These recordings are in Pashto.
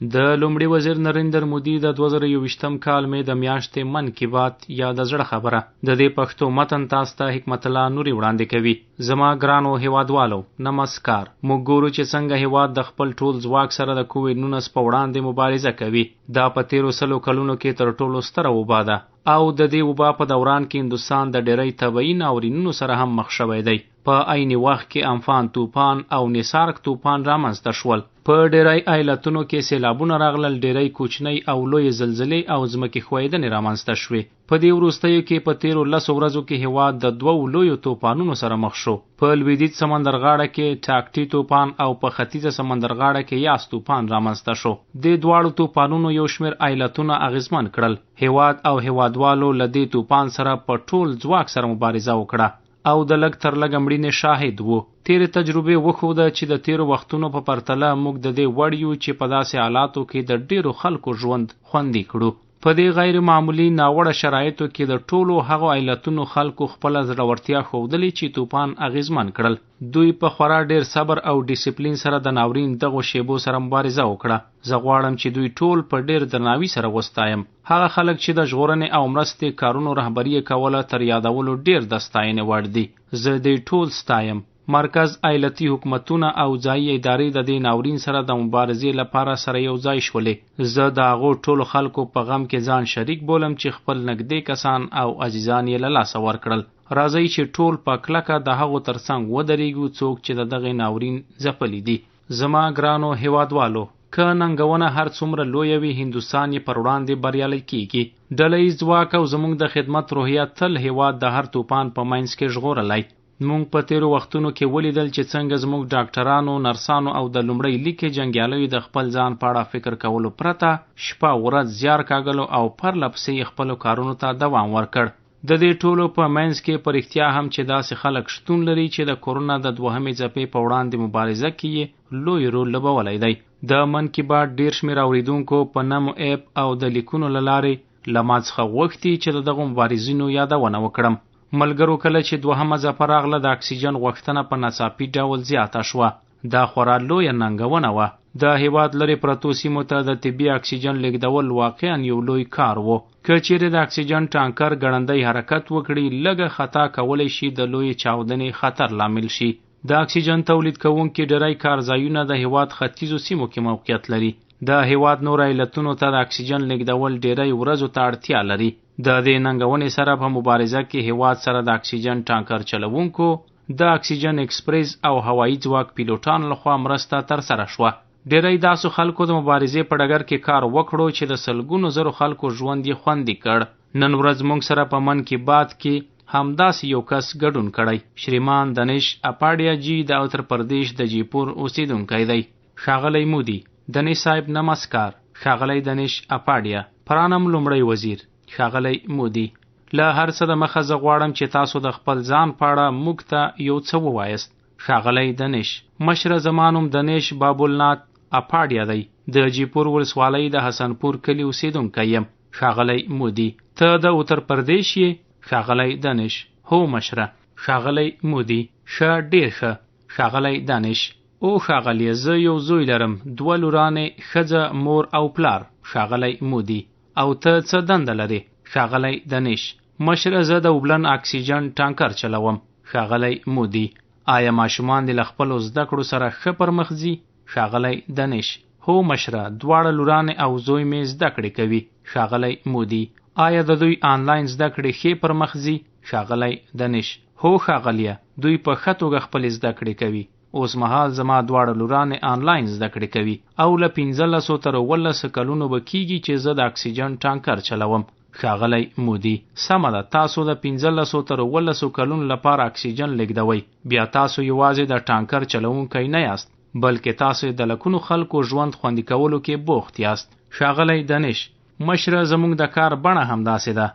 د لومړي وزیر نریندر مودي د 2021 کال مې د میاشتې من کی بات یا د زړه خبره د دې پښتو متن تاسو ته حکمت الله نوري وړاندې کوي. زما ګرانو هیوادوالو، نمسکار. موږ ګورو چې څنګه هیواد د خپل ټول ځواک سره د کوویډ 19 په وړاندې مبارزه کوي. دا په تیرو 100 کلونو کې تر ټولو ستره وبا ده او د دې وبا په دوران کې هندوستان د ډیری طبیعي ناورینونو سره هم مخ شوی دی. په عین وخت کې امفان توپان او نیسارک توپان رامنځته شول. په ډیری ایالتونو کې سیلابونه راغلل، ډیری کوچنۍ او لویې زلزلې او ځمکې ښویېدنې رامنځته شوې. په دې وروستیو کې په تیرو 10 ورځو کې هیواد د دوو لویو توپانونو سره مخ شو. په لویدیځ سمندرغاړه کې ټاکټي توپان او په ختیځه سمندرغاړه کې یاس توپان رامنځته شو. دې دواړو توپانونو یو شمېر ایالتونه اغیزمن کړل. هیواد او هیوادوالو له دې توپان سره په ټول ځواک سره مبارزه وکړه او د لږ تر لږه مړینې شاهد وو. تیرې تجربې وښوده چې د تیرو وختونو په پرتله موږ د دې وړ یو چې په داسې حالاتو کې د ډیرو خلکو ژوند خوندي کړو. په دې غیر معمولي ناوړه شرایطو کې د ټولو هغو ایالتونو خلکو خپله زړورتیا ښودلې چې توپان اغیزمن کړل. دوی په خورا ډیر صبر او ډیسپلین سره د ناورین دغو شیبو سره مبارزه وکړه. زه غواړم چې دوی ټول په ډیر درناوي سره وستایم. هغه خلک چې د ژغورنې او مرستې کارونو رهبري یې کوله تر یادولو ډیر د ستاینې وړ دي. زه دوی ټول ستایم. مرکز، ایالتي حکومتونه او ځایي ادارې د دې ناورین سره د مبارزې لپاره سره یو ځای شولې. زه د هغو ټولو خلکو په غم کې ځان شریک بولم چې خپل نږدې کسان او عزیزان یې له لاسه ورکړل. راځئ چې ټول په کلکه د هغو ترڅنګ ودرېږو څوک چې د دغې ناورین ځپلي دي. زما ګرانو هیوادوالو، که ننګونه هر څومره لویه وي، هندوستان یې پر وړاندې بریالی کیږي. ډله ییز ځواک او زموږ د خدمت روحیه تل هیواد د هر توپان په منځ کې ژغورلی. موږ په تیرو وختونو کې ولیدل چې څنګه زموږ ډاکټرانو، نرسانو او د لومړۍ لیکې جنګیالیو د خپل ځان په اړه فکر کولو پرته شپه ورځ زیار کاږلو او پرله پسې یې خپلو کارونو ته دوام ورکړ. د دې ټولو په منځ کې په رښتیا هم چې داسې خلک شتون لري چې د کورونا د دوهمې څپې په وړاندې مبارزه کې یې لوی رول لوبولی دی. د من کی بات ډیر شمېر اوریدونکو په نمو اپ او د لیکونو له لارې له ما څخه غوښتي چې د دغو مبارزینو یادونه وکړم. ملګرو، کله چې دوهمه څپه راغله، د اکسیجن غوښتنه په ناڅاپي ډول زیاته شوه. دا خورا لویه ننګونه وه. د هیواد لرې پرتو سیمو ته د طبي اکسیجن لیږدول واقعا یو لوی کار و. که چیرې د اکسیجن ټانکر ګړندی حرکت وکړي، لږه خطا کولی شي د لویې چاودنې خطر لامل شي. د اکسیجن تولید کوونکي ډیری کارځایونه د هیواد ختیځو سیمو کې موقعیت لري. د هیواد نورو ایالتونو ته د اکسیجن لیږدول ډیری ورځو ته اړتیا لري. د دې ننګونې سره په مبارزه کې هیواد سره د اکسیجن ټانکر چلوونکو، د اکسیجن اکسپریس او هوایي ځواک پیلوټانو لخوا مرسته ترسره شوه. ډیری داسو خلکو د مبارزې په ډګر کې کار وکړو چې د سلګونو زرو خلکو ژوند یې خوندي کړ. نن ورځ موږ سره په من کی بات کې همداسې یو کس ګډون کړی. شریمان دنش اپاډیا جی د اتر پردیش د جیپور اوسیدونکی دی. ښاغلی مودي، دنش صاحب نمسکار. ښاغلی دنش اپاډیا، پرانم لومړی وزیر. ښاغلی مودي، له هر څه د مخه زه غواړم چې تاسو د خپل ځان په اړه موږ ته یو څه ووایاست. ښاغلی دنش، مشره زما نوم دنش بابولنات اپاډیا دی. د جیپور ولسوالۍ د حسنپور کلي اوسیدونکی یم. ښاغلی مودي، ته د اتر پردیش یې؟ ښاغلی دنش، هو مشره. ښاغلی مودي، ښه، ډیر ښه. ښاغلی دنش، او ښاغلیه، زه یو زوی لرم، دوه لورانې، ښځه، مور او پلار. ښاغلی مودي، او ته څه دنده لرې؟ ښاغلی دنش، مشره زه د اوبلن اکسیجن ټانکر چلوم. ښاغلی مودي، آیا ماشومان دې له خپلو زده کړو سره ښه پر مخ ځي؟ ښاغلی دنش، هو مشره، دواړه لورانې او زوی مې زده کړې کوي. ښاغلی مودي، آیا د دوی آنلاین زده کړې ښې پر مخ ځي؟ ښاغلی دنش، هو ښاغلیه، دوی په ښه توګه خپلې زده کړې کوي. اوس مهال زما دواړه لورانې آنلاین زده کړې کوي او له 15 تر 17 کلونو به کیږي چې زه د اکسیجن ټانکر چلوم. ښاغلی مودي، سمه ده، تاسو د 15 تر 17 کلونو لپاره اکسیجن لیږدوئ. بیا تاسو یوازې د ټانکر چلوونکی نه یاست، بلکې تاسو د لکونو خلکو ژوند خوندي کولو کې بوخت یاست. ښاغلی دنش، مشره زموږ د کار بڼه همداسې ده.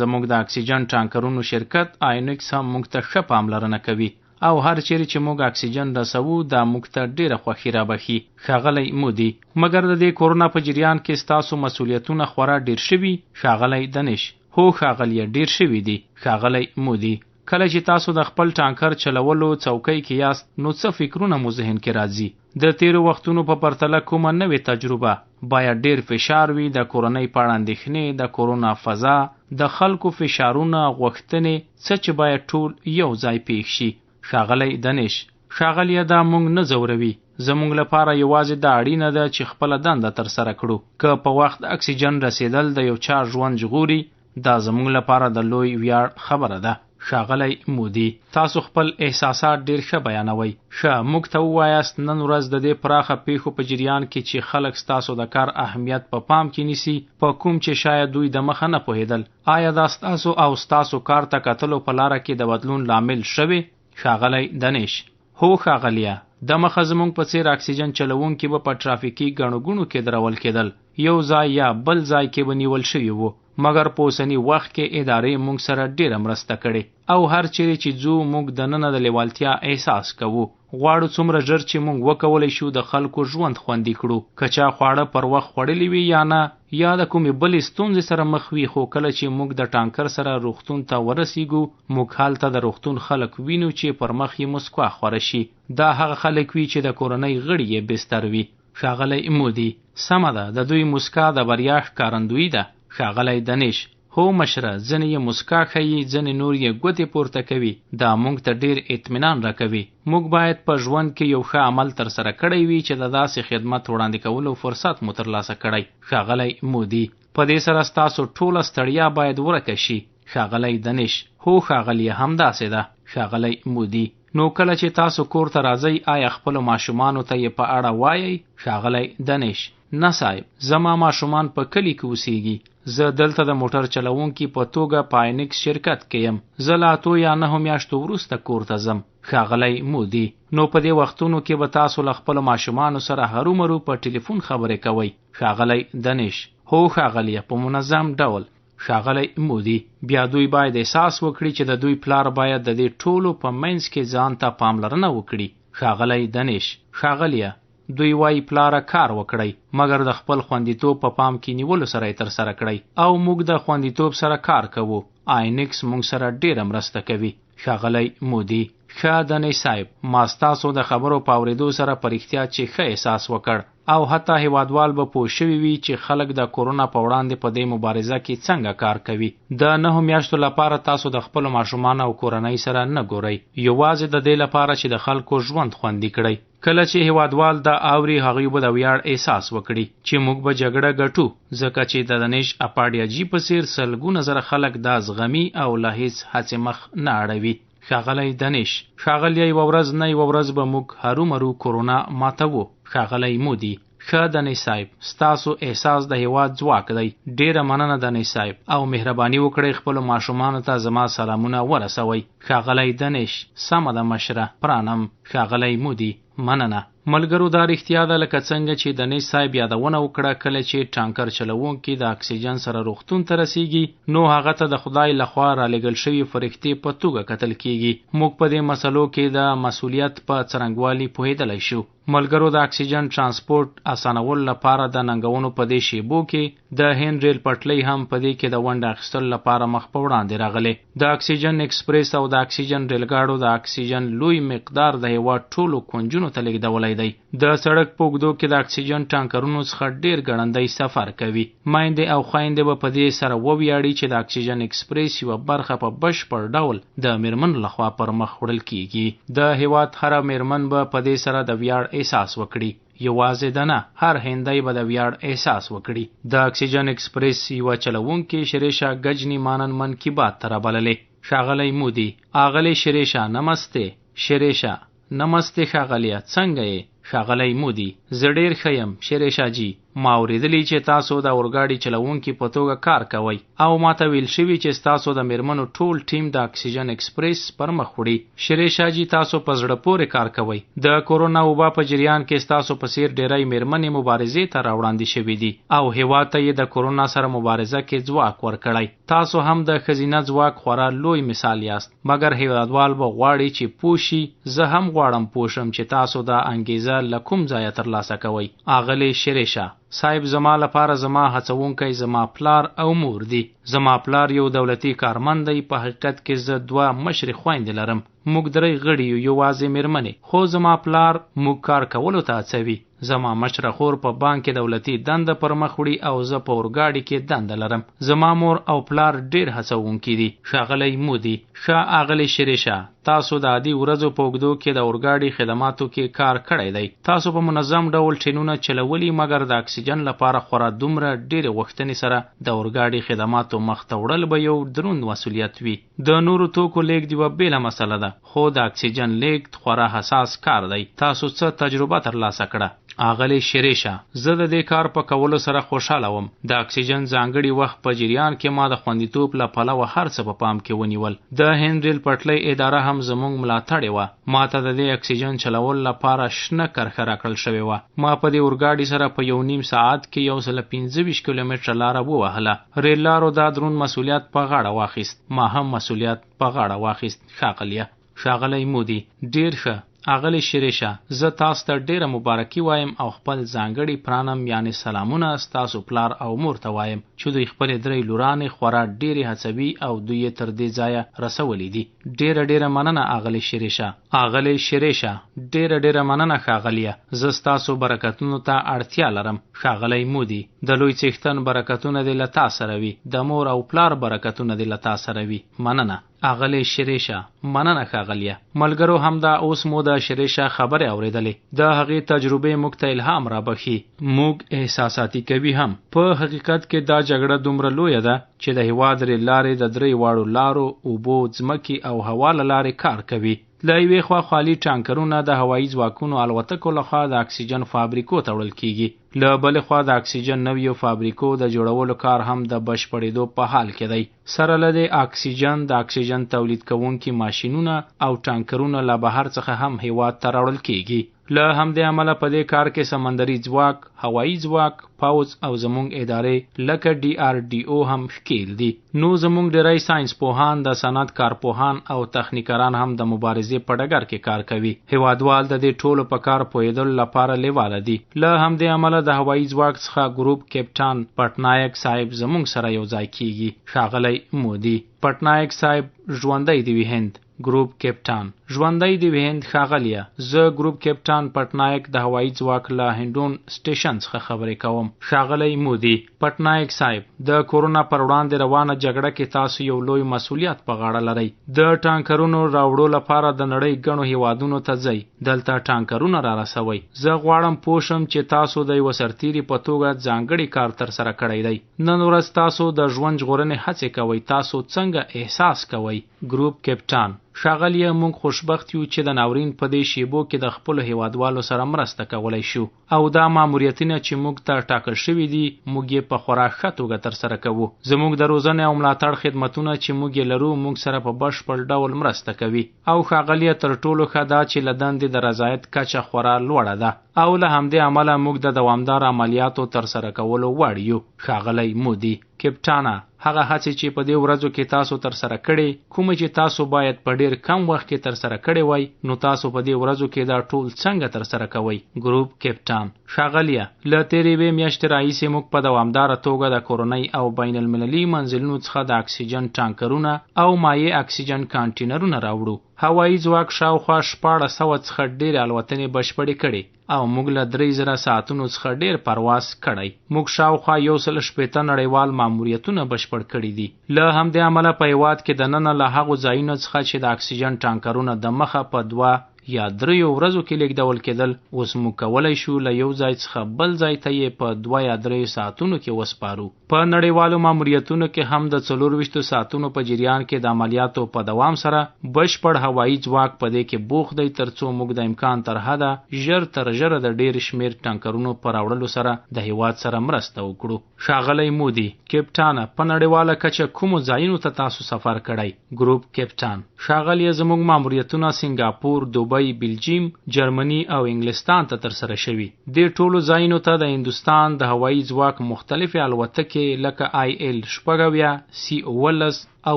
زموږ د اکسیجن ټانکرونو شرکت آینکس هم موږ ته ښه پاملرنه کوي او هر چیرې چې موږ اکسیجن رسوو دا موږ ته ډیره خوښي رابخښي. ښاغلی مودي، مګر د دې کورونا په جریان کې ستاسو مسولیتونه خورا ډیر شوي؟ ښاغلی دنش، هو ښاغلیه، ډیر شوي دي. ښاغلی مودي، کله چې تاسو د خپل ټانکر چلولو څوکۍ کې یاست، نو څه فکرونه مو ذهن کې راځي؟ د تېرو وختونو په پرتله کومه نوې تجربه؟ باید ډېر فشار وي، د کورنۍ په اړه اندېښنې، د کورونا فضا، د خلکو فشارونه، غوښتنې، څه چې باید ټول یو ځای پېښ شي. ښاغلی دنش، ښاغلیه دا موږ نه ځوروي، زموږ لپاره یوازې دا اړینه ده چې خپله دنده ترسره کړو. که په وخت اکسیجن رسېدل د یو چا ژوند ژغوري، دا زموږ لپاره د لوی ویاړ خبره ده. ښاغلی مودي، تاسو خپل احساسات ډېر ښه بیانوئ. ښه، موږ ته ووایاست، نن ورځ د دې پراخه پېښو په جریان کې چې خلک ستاسو د کار اهمیت په پام کې نیسي، په کوم چې شاید دوی دمخه نه پوهېدل، آیا دا ستاسو او ستاسو کار ته کتلو په لاره کې د بدلون لامل شوې؟ ښاغلی دنش، هو ښاغلیه، دمخه زموږ په څېر اکسیجن چلوونکي به په ټرافیکي ګڼو ګوڼو کې درول کېدل، یو ځای یا بل ځای کې به نیول شوي وو، مګر په اوسني وخت کې ادارې موږ سره ډېره مرسته کړې او هر چېرې چې ځو موږ دننه د لېوالتیا احساس کوو. غواړو څومره ژر چې موږ وکولی شو د خلکو ژوند خوندي کړو، که چا خواړه پر وخت خوړلي وي یا نه، یا د کومې بلې ستونزې سره مخ وي، خو کله چې موږ د ټانکر سره روغتون ته ورسیږو، موږ هلته د روغتون خلک وینو چې پر مخ یې مسکا خوره شي. دا هغه خلک وي چې د کورنۍ غړي یې بستر وي. ښاغلی مودي، سمه ده، د دوی موسکا د بریا ښکارندویي ده. ښاغلی دنش، هو مشره، ځینې یې موسکا ښيي، ځینې نور یې ګوتې پورته کوي، دا موږ ته ډېر اطمینان راکوي. موږ باید په ژوند کې یو ښه عمل ترسره کړی وي چې د داسې خدمت وړاندې کولو فرصت مو ترلاسه کړی. ښاغلی مودي، په دې سره ستاسو ټوله ستړیا باید ورکه شي. ښاغلی دنش، هو ښاغلیه، همداسې ده. ښاغلی مودي، نو کله چې تاسو کور ته راځئ، آیا خپلو ماشومانو ته یې په اړه وایئ؟ ښاغلی دنش، نه صاحب، زما ماشومان په کلي کې اوسیږي. زه دلته د موټر چلوونکي په توګه په آینکس شرکت کې یم. زه له 8 یا 9 میاشتو وروسته کور ته ځم. ښاغلی مودي، نو په دې وختونو کې به تاسو له خپلو ماشومانو سره هرومرو په ټلیفون خبرې کوئ؟ ښاغلی دنش، هو ښاغلیه، په منظم ډول. ښاغلی مودي، بیا دوی باید احساس وکړي چې د دوی پلار باید د دې ټولو په منځ کې ځان ته پاملرنه وکړي. ښاغلی دنش، ښاغلیه، دوی وایي پلاره کار وکړئ، مګر د خپل خوندیتوب په پام کې نیولو سره یې ترسره کړئ، او موږ د خوندیتوب سره کار کوو. آینکس موږ سره ډېره مرسته کوي. ښاغلی مودي، ښه دنش صاحب، ما ستاسو د خبرو په اورېدو سره په رښتیا چې ښه احساس وکړ، او حتی هیوادوال به پوه شوي وي چې خلک د کورونا په وړاندې په دې مبارزه کې څنګه کار کوي. د 9 میاشتو لپاره تاسو د خپلو ماشومانو او کورنۍ سره نه ګورئ، یوازې د دې لپاره چې د خلکو ژوند خوندي کړئ. کله چې هیوادوال دا اوري، هغوی به د ویاړ احساس وکړي چې موږ به جګړه ګټو، ځکه چې د دنش اپاډیاجي په څېر سلګونه زره خلک دا زغمي او له هیڅ هڅې مخ نه اړوي. ښاغلی دنش، ښاغلیه، یوه ورځ نه یوه ورځ به موږ هرومرو کورونا ماتوو. ښاغلی مودي، ښه دنش صاحب، ستاسو احساس د هیواد ځواک دی. ډېره مننه دنش صاحب، او مهرباني وکړئ خپلو ماشومانو ته زما سلامونه ورسوئ. ښاغلی دنش، سمه ده مشره، پرانم. ښاغلی مودي، مننه. ملګرو، دا رښتیا ده، لکه څنګه چې دنش صاحب یادونه وکړه، کله چې ټانکر چلوونکي د اکسیجن سره روغتون ته رسیږي، نو هغه ته د خدای لخوا رالېږل شوي فرښتې په توګه کتل کیږي. موږ په دې مسلو کې د مسولیت په څرنګوالي پوهېدلی شو. ملګرو، د اکسیجن ترانسپورت اسانولو لپاره د ننګونو په دې شیبو کې د هند ریل پټلۍ هم په دې کې د ونډه اخیستلو لپاره مخ په وړاندې راغلې. د اکسیجن اکسپریس او د اکسیجن ریلګاډو د اکسیجن لوی مقدار د هیواد ټولو کونجونو ته لېږدولی دی. د سړک په اوږدو کې د اکسیجن ټانکرونو څخه ډېر ګړندی سفر کوي. میندې او خویندې به په دې سره وویاړي چې د اکسیجن اکسپریس یوه برخه په بشپړ ډول د میرمنو لخوا پر مخ وړل کیږي. د هیواد هره میرمن به په دې سره د ویاړ احساس وکړي. یوازې د نه، هر هندی به د ویاړ احساس وکړي. د اکسیجن اکسپریس یوه چلوونکې شریشا ګجني مانن من کی بات ته رابللې. ښاغلی مودي، آغلې شریشا نمستې. شریشا، نمستې ښاغلیه، څنګه یې؟ ښاغلی مودي، زه ډېر ښه یم شریشا جي. ما اورېدلي چې تاسو د اورګاډي چلوونکي په توګه کار کوئ، او ما ته ویل شوي چې ستاسو د میرمنو ټول ټیم د اکسیجن اکسپریس پر مخ وړي. شریشا جي، تاسو په زړه پورې کار کوئ. د کورونا وبا په جریان کې ستاسو په څېر ډېری میرمنې مبارزې ته راوړاندې شوې دي او هیواد ته یې د کورونا سره مبارزه کې ځواک ورکړی. تاسو هم د ښځینه ځواک خورا لوی مثال یاست، مګر هیوادوال به غواړي چې پوه شي. زه هم غواړم پوه شم چې تاسو دا انګیزه له کوم ځایه ترلاسه کوئ. آغلې شریشا، صاحب زما لپاره زما هڅوونکی زما پلار او مور دي. زما پلار یو دولتي کارمند دی، په حقیقت کې زه دوه مشرې خویندې لرم. موږ درې غړي یو، یوازې مېرمنې. خو زما پلار موږ کار کولو ته هڅوي. زما مشره خور په بانک کې دولتي دنده پر مخ وړي او زه په اورګاډي کې دنده لرم. زما مور او پلار ډېر هڅوونکي دي. ښاغلی مودي. ښه اغلې شریشا، تاسو د عادي ورځو په اوږدو کې د اورګاډي خدماتو کې کار کړی دی. تاسو په منظم ډول ټرینونه چلولي، مګر د اکسیجن لپاره خورا دومره ډېرې غوښتنې سره د اورګاډي خدماتو مخ ته وړل به یو دروند مسولیت وي. د نورو توکو لېږد یوه بېله مسله ده، خو د اکسیجن لېږد خورا حساس کار دی. تاسو څه تجربه ترلاسه کړه؟ اغلې شریشا، زه د دې کار په کولو سره خوشحاله وم. د اکسیجن ځانګړي وخت په جریان کې ما د خوندیتوب له پلوه هر څه په پام کې ونیول. د هند ریل پټلۍ اداره هم زموږ ملاتړې وه. ما ته د دې اکسیجن چلولو لپاره شنه کرښه راکړل شوې وه. ما په دې اورګاډي سره په یو نیم ساعت کې 125 کیلومتره لاره ووهله. ریل لارو دا دروند مسولیت په غاړه واخیست. ما هم مسولیت په غاړه واخیست. ښاغلیه. ښاغلی مودي، ډېر ښه. اغلې شریشا، زه تاسو ته ډېره مبارکي وایم او خپل ځانګړي پرانم یعنې سلامونه ستاسو پلار او مور ته وایم چې دوی خپلې درې لورانې خورا ډېرې هڅوي او دوی یې تر دې ځایه رسولې دي. ډېره ډېره مننه اغلې شریشا. اغلې شریشا، ډېره ډېره مننه ښاغلیه، زه ستاسو برکتونو ته اړتیا لرم. ښاغلی مودي، د لوی څښتن برکتونه دې له تا سره وي، د مور او پلار برکتونه دې له تا سره وي. مننه. اغلې شریشا، مننه ښاغلیه. ملګرو، همدا اوس مو د شریشا خبرې اورېدلې. د هغې تجربې موږ ته الهام رابخښي، موږ احساساتي کوي هم. په حقیقت کې دا جګړه دومره لویه ده چې د هېواد ریل لارې د درې واړو لارو، اوبو، ځمکې او هوا له لارې کار کوي. له یوې خوا خالي ټانکرونه د هوایي ځواکونو الوتکو لخوا د اکسیجن فابریکو ته وړل کیږي، له بلې خوا د اکسیجن نویو فابریکو د جوړولو کار هم د بشپړېدو په حال کې دی. سره له دې اکسیجن، د اکسیجن تولید کوونکي ماشینونه او ټانکرونه له بهر څخه هم هېواد ته راوړل کیږي. له همدې امله په دې کار کې سمندري ځواک، هوایي ځواک، پوځ او زموږ ادارې لکه ډي آر ډي او هم ښکیل دي. نو زموږ ډیری ساینس پوهان، د صنعت کارپوهان او تخنیکران هم د مبارزې په ډګر کې کار کوي. هیوادوال د دې ټولو په کار پوهېدلو لپاره لیواله دي. له همدې امله د هوایي ځواک څخه ګروپ کپټان پټنایک صاحب زموږ سره یو ځای کیږي. ښاغلی مودي، پټنایک صاحب، ژوندی دې وي هند. ګروپ کپټان، ژوندی دې وي هند. ښاغلیه، زه ګروپ کپټان پټنایک د هوایي ځواک له هندون سټیشن څخه خبرې کوم. ښاغلی مودي، پټنایک صاحب، د کورونا پر وړاندې روانه جګړه کې تاسو یو لوی مسولیت په غاړه لرئ. د ټانکرونو راوړو لپاره د نړۍ ګڼو هیوادونو ته ځئ، دلته ټانکرونه را رسوئ. زه غواړم پوه شم چې تاسو د یوه سرتیري په توګه ځانګړي کار ترسره کړی دی. نن ورځ تاسو د ژوند ژغورنې هڅې کوئ، تاسو څنګه احساس کوئ؟ ګروپ کپټان، ښاغلیه، موږ خوشبخت یو چې د ناورین په دې شیبو کې د خپلو هیوادوالو سره مرسته کولی شو او دا ماموریتونه چې موږ ته ټاکل شوي دي موږ یې په خورا ښه توګه ترسره کوو. زموږ د روزنې او ملاتړ خدمتونه چې موږ یې لرو موږ سره په بشپړ ډول مرسته کوي. او ښاغلیه، تر ټولو ښه دا چې له دندې د رضایت کچه خورا لوړه ده او له همدې امله موږ د دوامداره عملیاتو ترسره کولو وړ یو. ښاغلی مودي، کپټانه، هغه هڅې چې په دې ورځو کې تاسو ترسره کړې، کومې چې تاسو باید په ډیر کم وخت کې ترسره کړې وای، نو تاسو په دې ورځو کې دا ټول څنګه ترسره کوئ؟ ګروپ کپټان، ښاغلیه، له تېرې یوې میاشتې راهیسې موږ په دوامداره توګه د کورنۍ او بین المللي منزلونو څخه د اکسیجن ټانکرونه او مایع اکسیجن کانټینرونه راوړو. هوایي ځواک شاوخوا 1600 څخه ډېرې الوتنې بشپړې کړې او موږ له 3000 ساعتونو څخه ډېر پرواز کړی. موږ شاوخوا 160 نړیوال ماموریتونه بشپړ کړي دي. له همدې امله په هیواد کې دننه له هغو ځایونو څخه چې د اکسیجن ټانکرونه د مخه په 2 یا 3 ورځو کې لېږدول کېدل، اوس موږ کولی شو له یو ځای څخه بل ځای ته یې په 2 یا 3 ساعتونو کې وسپارو. په نړیوالو ماموریتونو کې هم د 24 ساعتونو په جریان کې د عملیاتو په دوام سره بشپړ هوایي ځواک په دې کې بوخت دی ترڅو موږ د امکان تر حده ژر تر ژره د ډېر شمېر ټانکرونو په راوړلو سره د هیواد سره مرسته وکړو. ښاغلی مودي، کپټانه، په نړیواله کچه کومو ځایونو ته تاسو سفر کړی؟ ګروپ کپټان، ښاغلیه، زموږ ماموریتونه سنګاپور، دوبۍ، بلجیم، جرمني او انګلستان ته ترسره شوي. دې ټولو ځایونو ته د هندوستان د هوایي ځواک مختلفې الوتکې لکه آی ایل 76، سی 17، او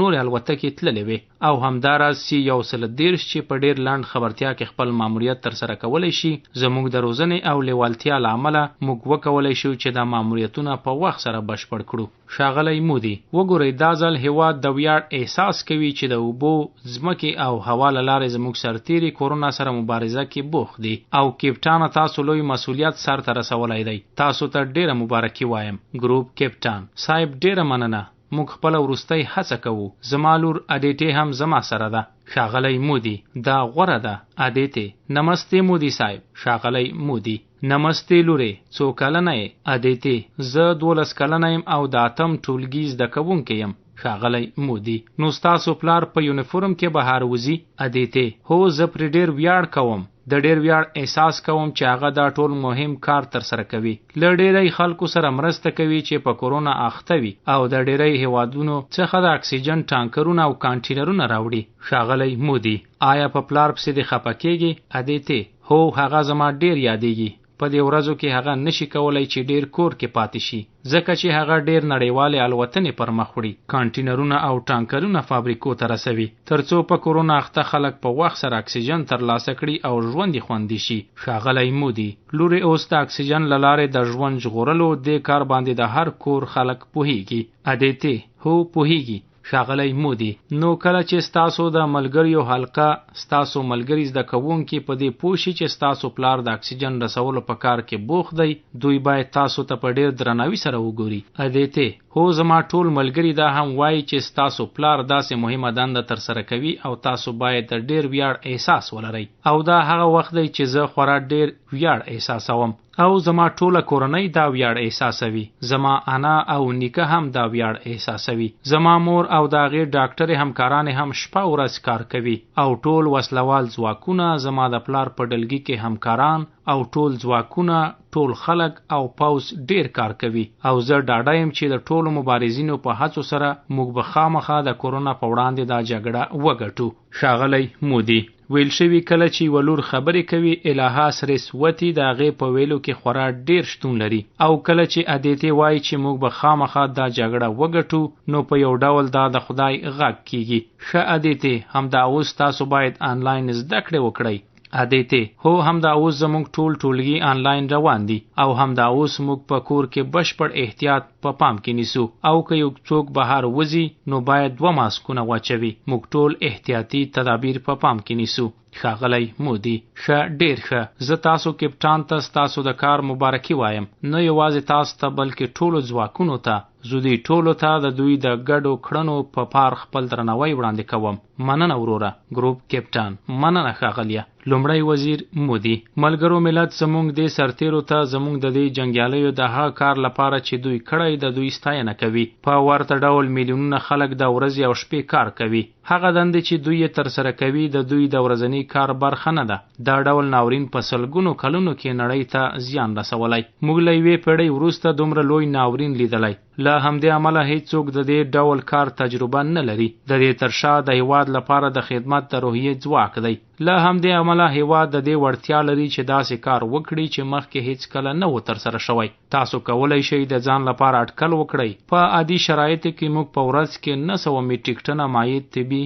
نورې الوتکې تللې وې او همداراز سي 130 چې په ډېر لنډ خبرتیا کې خپل ماموریت ترسره کولی شي. زموږ د روزنې او لېوالتیا له امله موږ وکولی شو چې دا ماموریتونه په وخت سره بشپړ کړو. ښاغلی مودي، وګورئ، دا ځل هېواد د ویاړ احساس کوي چې د اوبو، ځمکې او هوا له لارې زموږ سرتېري کورونا سره مبارزه کې بوخت دي. او کیپټانه تاسو لوی مسوولیت سر ته رسولی دی. تاسو ته ډېره مبارکي وایم. ګروپ کیپټان صاحب، ډېره مننه. موږ خپله وروستۍ هڅه کوو. زما لور ادیتې هم زما سره ده. ښاغلی مودي، دا غوره ده. ادیتې، نمستې مودي صاحب. ښاغلی مودي، نمستې لورې، څو کلنه یې؟ ادیتې، زه 12 کلنه یم او د اتم ټولګي زده کوونکې یم. ښاغلی مودي، نو ستاسو پلار په یونیفورم کې بهر وځي؟ ادیتې، هو، زه پرې ډېر ویاړ کوم. د ډېر ویاړ احساس کوم چې هغه دا ټول مهم کار ترسره کوي. له ډېری خلکو سره مرسته کوي چې په کورونا اخته وي او د ډېری هېوادونو څخه د اکسیجن ټانکرونه او کانټینرونه راوړي. ښاغلی مودي، آیا په پلار پسې دې خپه کېږې؟ ادیتې، هو، هغه زما ډېر یادېږي. په دې ورځو کې هغه نشي کولی چې ډېر کور کې پاتې شي، ځکه چې هغه ډېر نړیوالې الوتنې پر مخ وړي، کانټینرونه او ټانکرونه فابریکو ته رسوي، ترڅو په کورونا اخته خلک په وخت سره اکسیجن ترلاسه کړي او ژوند یې خوندي شي. ښاغلی مودي، لورې اوس د اکسیجن له لارې د ژوند ژغورلو دې کار باندې د هر کور خلک پوهیږي. ادیتې، هو، پوهیږي. ښاغلی مودي، نو کله چې ستاسو د ملګریو حلقه، ستاسو ملګري زده کوونکي په دې پوه شي چې ستاسو پلار د اکسیجن رسولو په کار کې بوخت دی، دوی باید تاسو ته په ډېر درناوي سره وګوري. ادیتې، هو، زما ټول ملګري دا هم وایي چې ستاسو پلار داسې مهمه دنده ترسره کوي او تاسو باید د ډېر ویاړ احساس ولرئ. او دا هغه وخت دی چې زه خورا ډېر ویاړ احساسوم او زما ټوله کورنۍ دا ویاړ احساسوي. زما انا او نیکه هم دا ویاړ احساسوي. زما مور او د هغې ډاکټرې همکارانې هم شپه ورځ کار کوي او ټول وسلوال ځواکونه، زما د پلار په ډلګي کې همکاران او ټول ځواکونه، ټول خلک او پوځ ډېر کار کوي او زه ډاډه یم چې د ټولو مبارزینو په هڅو سره موږ به خامخا د کورونا په وړاندې دا جګړه وګټو. ښاغلی مودي، ویل شوي کله چې یوه لور خبرې کوي، الهه سرسوتي د هغې په ویلو کې خورا ډېر شتون لري او کله چې ادیتې وایي چې موږ به خامخا دا جګړه وګټو، نو په یو ډول دا د خدای غږ کیږي. ښه ادیتې، همدا اوس تاسو باید آنلاین زده کړې وکړئ. ادیتې، هو، همدا اوس زموږ ټول ټولګي آنلاین روان دي او همدا اوس موږ په کور کې بشپړ احتیاط په پام کې نیسو او که یو څوک بهر وځي نو باید 2 ماسکونه واچوي. موږ ټول احتیاطي تدابیر په پام کې نیسو. ښاغلی مودي، ښه، ډېر ښه. زه تاسو کپټان ته ستاسو د کار مبارکي وایم، نه یوازې تاسو ته بلکې ټولو ځواکونو ته. زه دوی ټولو ته د دوی د ګډو کړنو په پار خپل درناوی وړاندې کوم. مننه وروره. ګروپ کپټان، مننه ښاغلیه. لومړی وزیر مودي، ملګرو ملت زموږ دې سرتیرو ته زموږ د دې جنګیالیو د هغه کار لپاره چې دوی کړی د دوی ستاینه کوي. په ورته ډول میلیونونه خلک د ورځې او شپې کار کوي. هغه دندې چې دوی یې ترسره کوي د دوی د ورځني کار برخه نه ده. دا ډول ناورین په سلګونو کلونو کې نړۍ ته زیان رسولی. موږ له یوې پېړۍ وروسته دومره لوی ناورین لیدلی. له همدې امله هیڅوک د دې ډول کار تجربه نه لري. د دې تر شا د هیواد لپاره د خدمت د روحیې ځواک دی. له همدې امله هیواد د دې وړتیا لري چې داسې کار وکړي چې مخکې هیڅکله نه و ترسره شوی. تاسو کولی شئ د ځان لپاره اټکل وکړئ. په عادي شرایطو کې موږ په ورځ کې 900 میټریک ټنه مایع طبي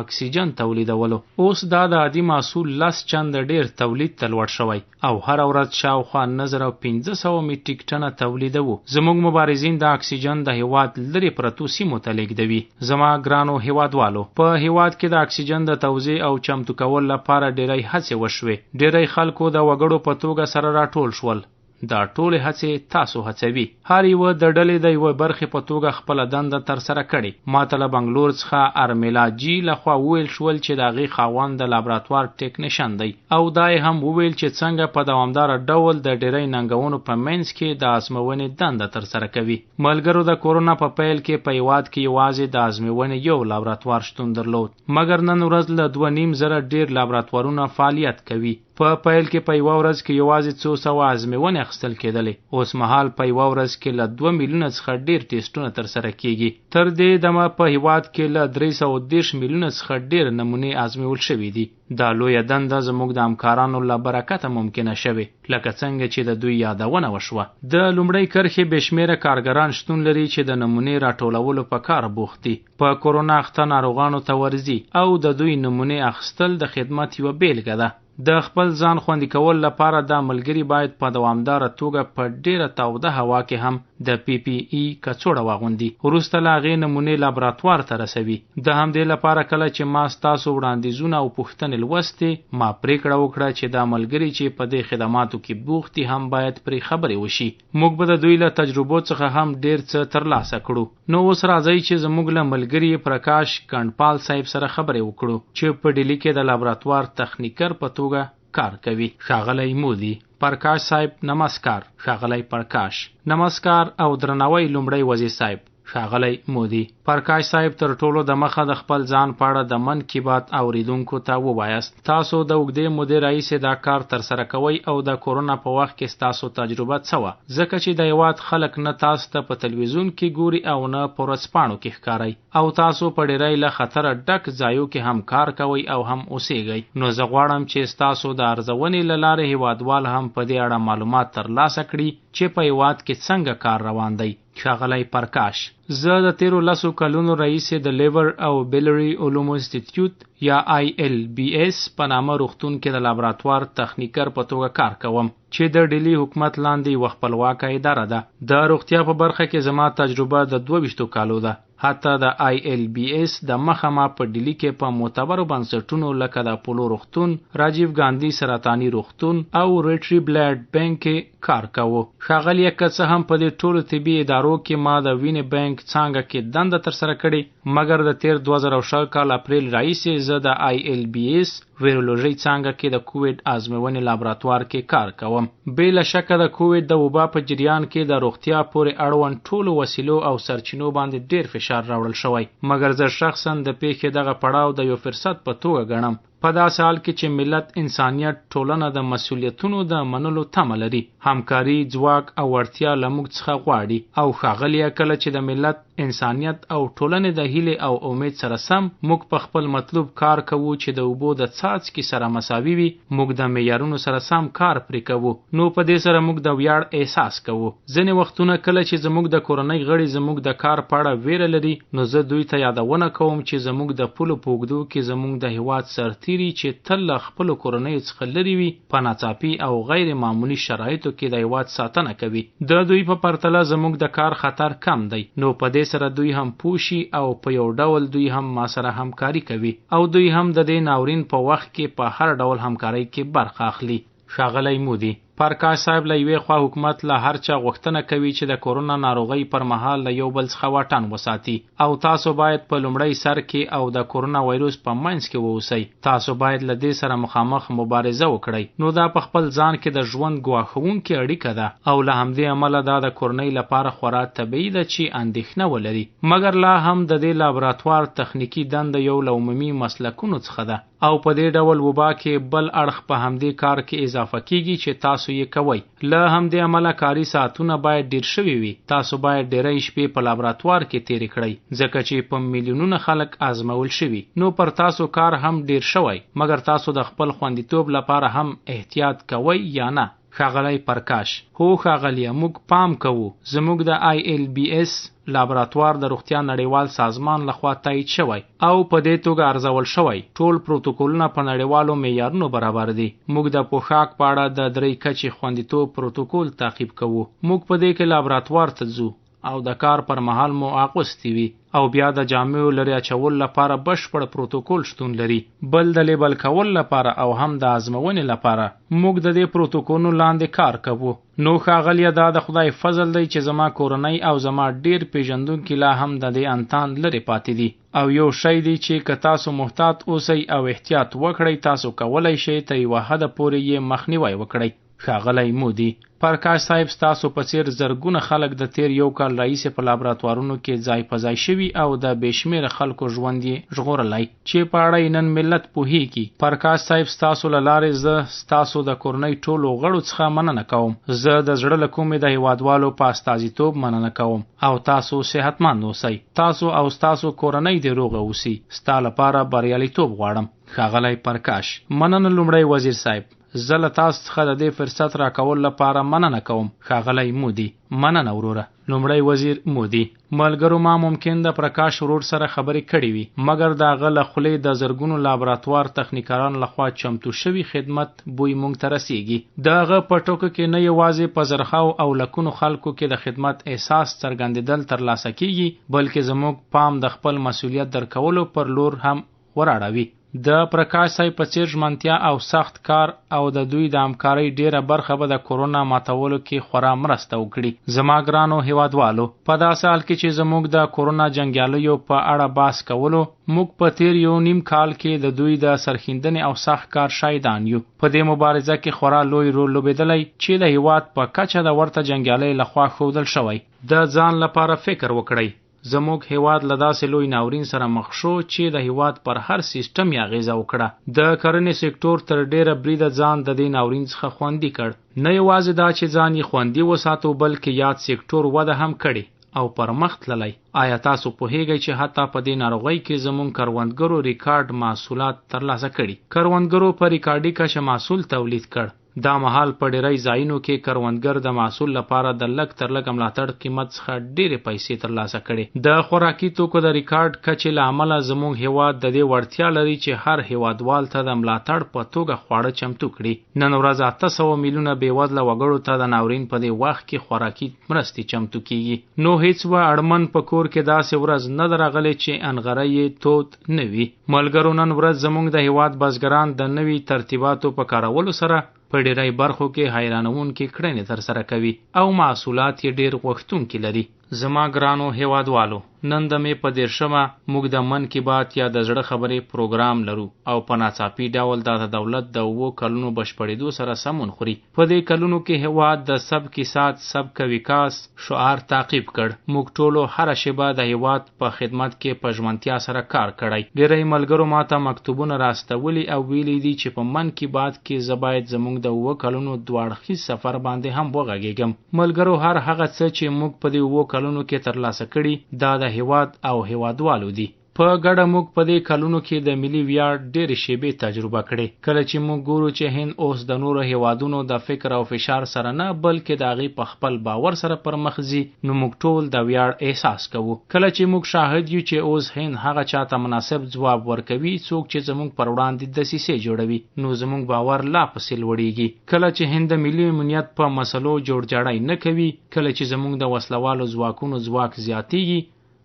اکسیجن تولیدولو. اوس دا د عادي محصول 10 چنده ډېر تولید ته لوړ شوی او هره ورځ شاوخوا 9500 میټریک ټنه تولیدوو. زموږ مبارزین دا اکسیجن د هیواد لرې پرتو سیمو ته لېږدوي. زما ګرانو هیوادوالو، په هیواد کې د اکسیجن د توزیع او چمتو کولو لپاره ډېری هڅې وشوې. ډېری خلکو د وګړو په توګه سره راټول شول. دا ټولې هڅې تاسو هڅوي. هر یوه د ډلې د یوه برخې په توګه خپله دنده ترسره کړې. ما ته له بنګلور څخه ارمیلا جي لخوا وویل شول چې د هغې خاوند د لابراتوار ټیکنیشن دی او دا یې هم وویل چې څنګه په دوامداره ډول د ډېری ننګونو په منځ کې د ازموینې دنده ترسره کوي. ملګرو، د کورونا په پیل کې په هیواد کې یوازې د ازموینې یو لابراتوار شتون درلود، مګر نن ورځ له 2500 ډېر لابراتوارونه فعالیت کوي. په پیل کې په یوه ورځ کې یوازې څو سوه ازمیونې اخیستل کېدلې، اوسمهال په یوه ورځ کې له 2 میلیونه څخه ډېر ټیسټونه ترسره کېږي. تر دې دمه په هېواد کې له 330 میلیونه څخه ډېر نمونې ازمیول شوې دي. دا لویه دنده زموږ د همکارانو له برکته ممکنه شوې، لکه څنګه چې د دوی یادونه وشوه. د لومړۍ کرښې بې شمېره کارګران شتون لري چې د نمونې راټولولو په کار بوخت دي، په کورونا اخته ناروغانو ته ورځي او د دوی نمونې اخیستل د خدمت یوه بېلګه ده. د خپل ځان خوندي کولو لپاره دا ملګري باید په دوامداره توګه په ډېره تاوده هوا کې هم د پي پي ای کڅوړه واغوندي، وروسته له هغې نمونې لابراتوار ته رسوي. د همدې لپاره کله چې ما ستاسو وړاندیزونه او پوښتنې لوستې، ما پرېکړه وکړه چې دا ملګري چې په دې خدماتو کې بوخت دي هم باید پرې خبرې وشي. موږ به د دوی له تجربو څخه هم ډېر څه ترلاسه کړو. نو اوس راځئ چې زموږ له ملګري پرکاش کنډپال صاحب سره خبرې وکړو چې په ډیلي کې د لابراتوار تخنیکر په توګه کار کوي. ښاغلی مودي. پرکاش صاحب نمسکار. ښاغلی پرکاش. نمسکار او درناوی لومړی وزیر صاحب. ښاغلی مودي. پرکاش صاحب تر ټولو د مخه د خپل ځان په اړه د من کی بات اوریدونکو ته ووایاست. تاسو د اوږدې مودې راهیسې دا کار ترسره کوئ او د کورونا په وخت کې ستاسو تجربه څه وه؟ ځکه چې د هیواد خلک نه تاسو ته په تلویزیون کې ګوري او نه په ورځپاڼو کې ښکارئ او تاسو په ډیری له خطره ډک ځایو کې هم کار کوئ او هم اوسیږئ. نو زه غواړم چې ستاسو د ارزونې له لارې هیوادوال هم په دې اړه معلومات ترلاسه کړي چې په هیواد کې څنګه کار روان دی. ښاغلی پرکاش. زه د تېرو 10 کلونو راهیسې د لیور او بیلري علومو انستیتیوت یا آی ایل بي ایس په نامه روغتون کې د لابراتوار تخنیکر په توګه کار کوم چې د ډیلي حکومت لاندې یوه خپلواکه اداره ده. د روغتیا په برخه کې زما تجربه د 22 کالو ده. حتی د آی ایل بي ایس د مخه ما په ډیلي کې په معتبرو بنسټونو لکه د اپولو روغتون، راجیو ګاندي سرطاني روغتون او ریټري بلډ بانک کې کار کاوه. ښاغلیه، که څه هم په دې ټولو طبي ادارو کې ما د وینې بانک څانګه کې دنده ترسره کړې، مګر د تېر 2020 کال اپریل راهیسې زه د آی ایل بي ایس ویرولوژۍ څانګه کې د کوویډ ازموینې لابراتوار کې کار کوم. بې له شکه د کوویډ د وبا په جریان کې د روغتیا پورې اړوند ټولو وسیلو او سرچینو باندې ډېر فشار راوړل شوی، مګر زه شخصا د پېښې دغه پړاو د یو فرصت په توګه ګڼم، په داسې حال کې چې ملت، انسانیت، ټولنه د مسؤلیتونو د منلو تمه لري، همکاري، ځواک او وړتیا له موږ څخه غواړي. او ښاغلیه، کله چې د ملت، انسانیت او ټولنې د هیلې او امید سره سم موږ په خپل مطلوب کار کوو چې د اوبو د څاڅکي سره مساوي وي، موږ د معیارونو سره سم کار پرې کوو، نو په دې سره موږ د ویاړ احساس کوو. ځینې وختونه کله چې زموږ د کورنۍ غړي زموږ د کار په اړه ویره لري، نو زه دوی ته یادونه کوم چې زموږ د پولو په اوږدو کې زموږ د هیواد سرتیري چې تل له خپلو کورنیو څخه لرې وي، په ناڅاپي او غیر معمولي شرایطو کې د هیواد ساتنه کوي. د دوی په پرتله زموږ د کار خطر کم دی، نو په دې سره دوی هم پوه شي او په یو ډول دوی هم ما سره همکاري کوي او دوی هم د دې ناورین په وخت کې په هر ډول همکارۍ کې برخه اخلي. ښاغلی مودي. پرکاش صاحب، له یوې خوا حکومت له هر چا غوښتنه کوي چې د کورونا ناروغۍ پر مهال له یو بل څخه واټن وساتي او تاسو باید په لومړی سر کې او د کورونا وایروس په منځ کې واوسئ، تاسو باید له دې سره مخامخ مبارزه وکړئ. نو دا په خپل ځان کې د ژوند ګواښوونکې اړیکه ده او له همدې امله دا د کورنۍ لپاره خورا طبیعي ده چې اندېښنه ولري، مګر لا هم د دې لابراتوار تخنیکي دنده یو له عمومي مسلکونو څخه ده او په دې ډول وبا کې بل اړخ په همدې کار کې اضافه کیږي چې تاسو یې کوئ. له همدې امله کاري ساعتونه باید ډیر شوي وي. تاسو باید ډیری شپې په لابراتوار کې تیرې کړئ، ځکه چې په میلیونونه خلک ازمول شوي، نو پر تاسو کار هم ډیر شوی، مګر تاسو د خپل خوندیتوب لپاره هم احتیاط کوئ یا نه؟ ښاغلی پرکاش. هو ښاغلیه، موږ پام کوو. زموږ د آی ایل بي ایس لابراتوار د روغتیا نړیوال سازمان لخوا تایید شوی او په دې توګه ارزول شوی. ټول پروتوکولونه په نړیوالو معیارونو برابر دي. موږ د پوښاک په اړه د 3 کچې خوندیتوب پروتوکول تعقیب کوو. موږ په دې کې لابراتوار ته ځو او د کار پر مهال مو اغوستي وي او بیا د جامیو لرې اچولو لپاره بشپړ پروتوکول شتون لري، بل د لیبل کولو لپاره او هم د ازمونې لپاره. موږ د دې پروتوکولونو لاندې کار کوو. نو ښاغلیه، دا د خدای فضل دی چې زما کورنۍ او زما ډیر پیژندونکي لا هم د دې انتان لرې پاتې دي. او یو شی دی چې که تاسو محتاط اوسئ او احتیاط وکړئ، تاسو کولی شئ تر یوه حده پورې یې مخنیوی وکړئ. ښاغلی مودي. پرکاش صاحب، ستاسو په څېر زرګونه خلک د تېر یو کال راهیسې په لابراتوارونو کې ځای په ځای شوي او د بې شمېره خلکو ژوند یې ژغورلی چې په اړه یې نن ملت پوهېږي. پرکاش صاحب، ستاسو له لارې زه ستاسو د کورنۍ ټولو غړو څخه مننه کوم. زه د زړه له کومې د هېوادوالو په استازیتوب مننه کوم او تاسو صحتمند اوسئ. تاسو او ستاسو کورنۍ دې روغه اوسي. ستا لپاره بریالیتوب غواړم. ښاغلی پرکاش. مننه لومړی وزیر صاحب. زه له تاسو څخه د دې فرصت راکولو لپاره مننه کوم. ښاغلی مودي. مننه وروره. لومړی وزیر مودي. ملګرو ما ممکن د پرکاش ورور سره خبرې کړې وي، مګر د هغه له خولې د زرګونو لابراتوار تخنیکرانو لخوا چمتو شوي خدمت بوی موږ ته رسیږي. د هغه په ټکو کې نه یوازې په زرهاو او لکونو خلکو کې د خدمت احساس څرګندېدل ترلاسه کیږي، بلکې زموږ پام د خپل مسولیت درکولو پر لور هم وراړوي. د پرکاش صاحب په څېر ژمنتیا او سخت کار او د دوی د همکارۍ ډېره برخه به د کورونا ماتولو کې خورا مرسته وکړي. زما ګرانو هېوادوالو! په داسې حال کې چې زموږ د کورونا جنګیالیو په اړه بحث کولو، موږ په تېر یو نیم کال کې د دوی د سرښیندنې او سخت کار شاهدان یو. په دې مبارزه کې خورا لوی رول لوبېدلی چې د هېواد په کچه د ورته جنګیالیو له خوا ښودل شوی. د ځان لپاره فکر وکړئ. زموږ هېواد له داسې لوی ناورین سره مخ شو چې د هېواد پر هر سیسټم یې اغېزه وکړه. د کرنې سکټور تر ډېره بریده ځان د دې ناورین څخه خوندي کړ. نه یوازې دا چې ځان یې خوندي وساتو، بلکې یاد سکټور وده هم کړې او پر مخ تللی. آیا تاسو پوهېږئ چې حتی په دې ناروغۍ کې زموږ کروندګرو ریکارډ محصولات ترلاسه کړي؟ کروندګرو په ریکارډي کچه محصول تولید کړ. دا مهال په ډېری ځایونو کې کروندګر د محصول لپاره د لږ تر لږه ملاتړ قیمت څخه ډېرې پیسې ترلاسه کړې. د خوراکي توکو د ریکارډ کچې له امله زموږ هېواد د دې وړتیا لري چې هر هېوادوال ته د ملاتړ په توګه خواړه چمتو کړي. نن ورځ 800 میلیونه بېوزله وګړو ته د ناورین په دې وخت کې خوراکي مرستې چمتو کېږي. نو هېڅ و اړمن په کور کې داسې ورځ نه ده راغلې چې انغری یې تود نه وي. ملګرو نن ورځ زموږ د هېواد بزګران د نوي ترتیباتو په کارولو سره په ډېری برخو کې حیرانوونکې کړنې ترسره کوي او محصولات یې ډېر غوښتونکي لري. زما ګرانو هېوادوالو! نن د مې په دېرشمه موږ د من کی بات یا د زړه خبرې پروګرام لرو او په ناڅاپي ډول دا د دولت د اوو کلونو بشپړېدو سره سمون خوري. په دې کلونو کې هېواد د سب کی سات سب که وکاس شعار تعقیب کړ. موږ ټولو هره شېبه د هېواد په خدمت کې په ژمنتیا سره کار کړی. ډېری ملګرو ماته مکتوبونه را استولي او ویلي دي چې په من کی بات کې زه باید زموږ د اووه کلونو دوه اړخیز سفر باندې هم وغږېږم. ملګرو هر هغه څه چې موږ په دې اوو کلونو کې ترلاسه کړي دا د هېواد او هېوادوالو دي. په ګډه موږ په دې کلونو کې د ملي ویاړ ډېرې شېبې تجربه کړې. کله چې موږ ګورو چې هند اوس د نورو هېوادونو د فکر او فشار سره نه، بلکې د هغې په خپل باور سره پر مخ ځي، نو موږ ټول د ویاړ احساس کوو. کله چې موږ شاهد یو چې اوس هند هغه چا ته مناسب ځواب ورکوي څوک چې زموږ پر وړاندې دسیسې جوړوي، نو زموږ باور لا پسې لوړېږي. کله چې هند د ملي امنیت په مسلو جوړجاړی نه کوي، کله چې زموږ د وسله والو ځواکونو ځواک زیاتېږي،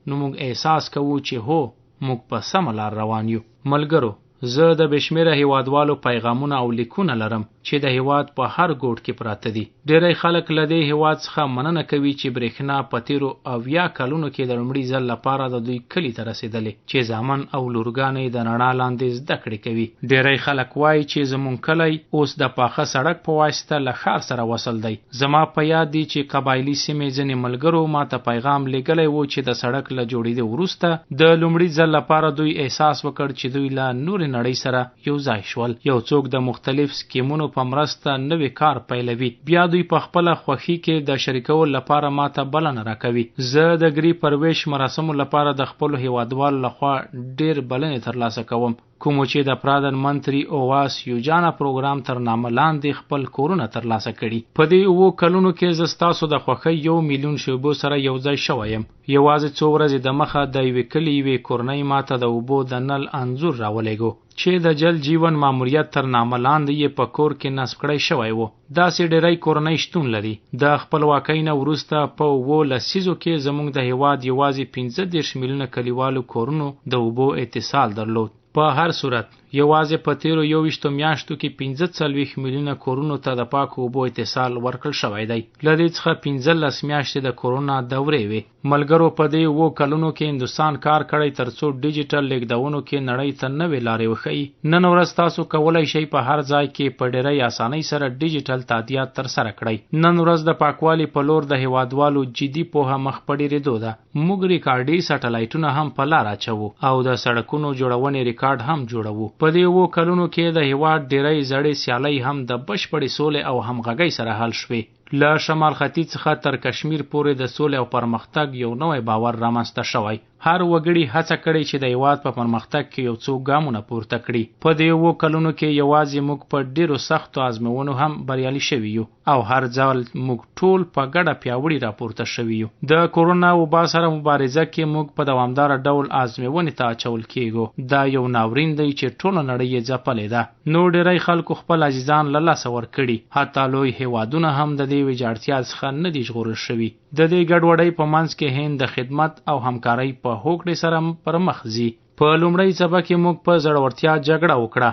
نو موږ احساس کوو چې هو، موږ په سمه لار روان یو. ملګرو! زه د بې شمېره هېوادوالو پیغامونه او لیکونه لرم چې د هېواد په هر ګوټ کې پراته دي. ډېری خلک له دې هېواد څخه مننه کوي چې برېښنا په تېرو 70 کلونو کې د لومړي ځل لپاره د دوی کلي ته رسېدلې چې زامن او لورګانې یې د رڼا لاندې زده کړې کوي. ډېری خلک وايي چې زموږ کلی اوس د پاخه سړک په واسطه له ښار سره وصل دی. زما په یاد دي چې قبایلي سیمې ځینې ملګرو ماته پیغام لېږلی و چې د سړک له جوړېدو وروسته د لومړي ځل لپاره دوی احساس وکړ چې دوی له نورې نړۍ سره یو ځای شول. یو څوک د مختلف سکیمونو په مرسته نوی کار پیلوي، بیا دوی په خپله خوښي کې د شریکولو لپاره ماته بلنه راکوي. زه د ګري پرویش مراسمو لپاره د خپلو هېوادوالو له خوا ډېر بلنې ترلاسه کوم. کومو چې د پرادن منتري اوواس یوجانا پروګرام تر نامه لاندې خپل کورونه ترلاسه کړي. په دې اوو کلونو کې زه ستاسو د خوښۍ یو میلیون شیبو سره یو ځای شوی یم. یوازې څو ورځې دمخه د یوې کلي یوې کورنۍ ماته د اوبو د نل انځور راولېږو چې د جل جیون ماموریت تر نامه لاندې یې په کور کې نصب کړی شوی و. داسې ډېری کورنۍ شتون لري. د خپلواکۍ نه وروسته په اوو لسیزو کې زموږ د هېواد یوازې 35 میلیونه کلیوالو کورونو د اوبو اتصال درلود. په هر صورت، یوازې په تېرو 21 میاشتو کې 45 میلیونه کورونو ته د پاکو اوبو اتصال ورکړل شوی دی. له دې څخه 15 میاشتې د کورونا دورې وې. ملګرو، په دې 7 کلونو کې هندوستان کار کړی ترڅو ډیجیټل لېږدونو کې نړۍ ته نوې لارې وښيي. نن ورځ تاسو کولی شئ په هر ځای کې په ډېری اسانۍ سره ډیجیټل تادیات ترسره کړئ. نن ورځ د پاکوالي په لور د هېوادوالو جدي پوهه مخ په ډېرېدو ده. موږ ریکارډي سټلایټونه هم په لار اچوو او د سړکونو جوړونې ریکارډ هم جوړوو. په دې 7 کلونو کې د هېواد ډېری زړې سیالۍ هم د بشپړې سولې او همغږۍ سره حل شوې. له شمال ختیځ څخه تر کشمیر پورې د سولې او پرمختګ یو نوی باور رامنځته شوی. هر وګړي هڅه کړې چې د هېواد په پرمختګ کې یو څو ګامونه پورته کړي. په دې 7 کلونو کې یوازې موږ په ډېرو سختو ازموینو هم بریالي شوي یو او هر ځل موږ ټول په ګډه پیاوړي راپورته شوي یو. د کورونا وبا سره مبارزه کې موږ په دوامداره ډول ازموینې ته اچول کېږو. دا یو ناورین دی چې ټوله نړۍ یې ځپلې ده. نو ډېری خلکو خپل عزیزان له لاسه ورکړي، حتی لوی هېوادونه هم د دې ویجاړتیا څخه نه دي ژغورل شوي. د دې ګډوډۍ په منځ کې هند د خدمت او همکارۍ په هوکړې سره پر مخ ځي. په لومړۍ څپه کې موږ په زړورتیا جګړه وکړه.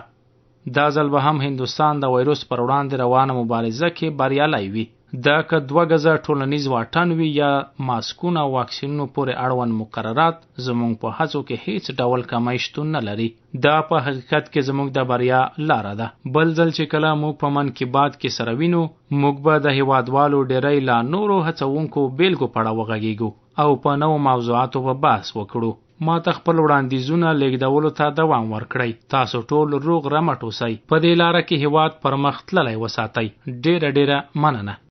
دا ځل به هم هندوستان د وایروس پر وړاندې روانه مبارزه کې بریالی وي. دا که 2 ګزه ټولنیز واټن وي یا ماسکونه او واکسینونو پورې اړوند مقررات، زموږ په هڅو کې هیڅ ډول کمی شتون نه لري. دا په حقیقت کې زموږ د بریا لاره ده. بل ځل چې کله موږ په من کې باد کې سره وینو، موږ به د هیوادوالو ډېری لا نورو هڅوونکو بېلګو په اړه وغږیږو او په نوو موضوعاتو به بحث وکړو. ما ته خپل وړاندیزونه لېږدولو ته دوام ورکړئ. تاسو ټول روغ رمټ اوسئ. په دې لاره کې هیواد پر مخ تللی وساتئ. ډېره ډېره مننه.